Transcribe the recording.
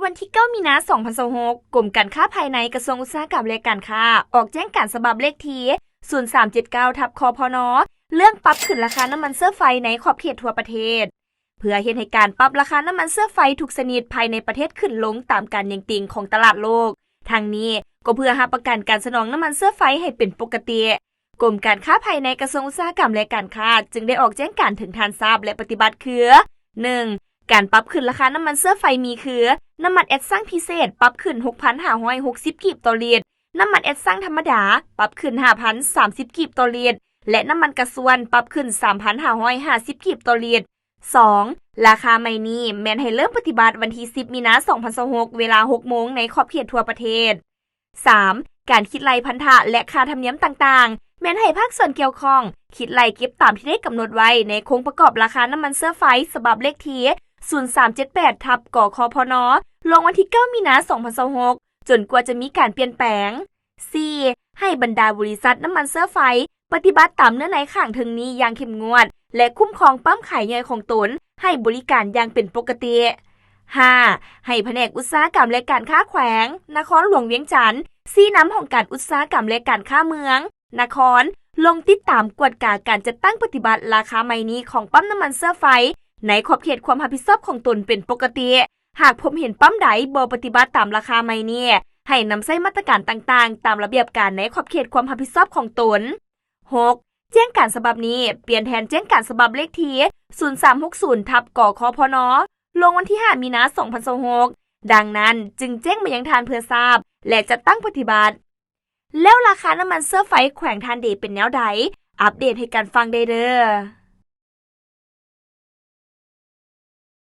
ວັນທີເກົ້າ ມີນາ ສອງພັນຊາວຫົກ ກົມການຄ້າພາຍໃນ ກະຊວງອຸດສາຫະກຳ ແລະ ການຄ້າ ອອກແຈ້ງການສະບັບເລກທີ ສູນສາມເຈັດເກົ້າ ທັບ ຄພນ ເລື່ອງປັບຂຶ້ນລາຄານ້ຳມັນເຊື້ອໄຟໃນຂອບເຂດທົ່ວປະເທດ ເພື່ອເຮັດໃຫ້ການປັບລາຄານ້ຳມັນເຊື້ອໄຟທຸກຊະນິດພາຍໃນປະເທດຂຶ້ນລົງຕາມການເຫຄັ່ງຕີງຂອງຕະຫຼາດໂລກ. ທັງນີ້ກໍເພື່ອຮັບປະກັນການສະໜອງນ້ຳມັນເຊື້ອໄຟໃຫ້ເປັນປົກກະຕິ. ກົມການຄ້າພາຍໃນ ກະຊວງອຸດສາຫະກຳ ແລະ ການຄ້າ ຈຶ່ງໄດ້ອອກແຈ້ງການເຖິງທ່ານຊາບ ແລະ ປະຕິບັດຄື: ໜຶ່ງ ການປັບຂຶ້ນລາຄານ້ຳມັນເຊື້ອໄຟມີຄື ນ້ຳມັນແອັດຊັງພິເສດ ປັບຂຶ້ນ ຫົກພັນຫ້າຮ້ອຍຫົກສິບ ກີບຕໍ່ລິດ, ນ້ຳມັນແອັດຊັງທຳມະດາ ປັບຂຶ້ນ ຫ້າພັນສາມສິບ ກີບຕໍ່ລິດ ແລະ ນ້ຳມັນກະຊວນ ປັບຂຶ້ນ ສາມພັນຫ້າຮ້ອຍຫ້າສິບ ກີບຕໍ່ລິດ. ສອງ ລາຄາໃໝ່ນີ້ແມ່ນໃຫ້ເລີ່ມປະຕິບັດວັນທີສິບ ມີນາ ສອງພັນຊາວຫົກ ເວລາຫົກໂມງໃນຂອບເຂດທົ່ວປະເທດ. ສາມ ການຄິດໄລ່ພັນທະ ແລະ ຄ່າທຳນຽມຕ່າງໆ ແມ່ນໃຫ້ພາກສ່ວນກ່ຽວຂ້ອງຄິດໄລ່ເກັບຕາມທີ່ໄດ້ກຳນົດໄວ້ໃນໂຄງປະກອບລາຄານ້ຳມັນເຊື້ອໄຟ ສະບັບເລກທີ ສູນສາມເຈັດແປດ ທັບ ກຄພນ ລົງວັນທີເກົ້າ ມີນາ ສອງພັນຊາວຫົກ ຈົນກວ່າຈະມີການປ່ຽນແປງ. ສີ່ ໃຫ້ບັນດາບໍລິສັດນ້ຳມັນເຊື້ອໄຟ ປະຕິບັດຕາມເນື້ອໃນຂ້າງເທິງນີ້ຢ່າງເຂັ້ມງວດ ແລະ ຄຸ້ມຄອງປ້ຳຂາຍຍ່ອຍຂອງຕົນໃຫ້ບໍລິການຢ່າງເປັນປົກກະຕິ. ຫ້າ ໃຫ້ພະແນກອຸດສາຫະກຳ ແລະ ການຄ້າແຂວງ ນະຄອນຫຼວງວຽງຈັນ ຊີ້ນຳຫ້ອງການອຸດສາຫະກຳ ແລະ ການຄ້າເມືອງ, ນະຄອນ ລົງຕິດຕາມກວດກາການຈັດຕັ້ງປະຕິບັດລາຄາໃໝ່ນີ້ຂອງປ້ຳນ້ຳມັນເຊື້ອໄຟ ໃນຂອບເຂດຄວາມຮັບຜິດຊອບຂອງຕົນເປັນປົກກະຕິ. ຫາກພົບເຫັນປ້ຳໃດບໍ່ປະຕິບັດຕາມລາຄາໃໝ່ນີ້ ໃຫ້ນຳໃຊ້ມາດຕະການຕ່າງໆ ຕາມລະບຽບການໃນຂອບເຂດຄວາມຮັບຜິດຊອບຂອງຕົນ. ຫົກ ແຈ້ງການສະບັບນີ້ປ່ຽນແທນແຈ້ງການສະບັບເລກທີ ສູນສາມຫົກສູນ ທັບ ກຄພນ ລົງວັນທີຫ້າ ມີນາ ສອງພັນຊາວຫົກ ດັ່ງນັ້ນຈຶ່ງແຈ້ງມາຍັງທ່ານເພື່ອຊາບ ແລະ ຈັດຕັ້ງປະຕິບັດ. ແລ້ວລາຄານ້ຳມັນເຊື້ອໄຟແຂວງທ່ານເດເປັນແນວໃດ? ອັບເດດໃຫ້ກັນຟັງໄດ້ເດີ້.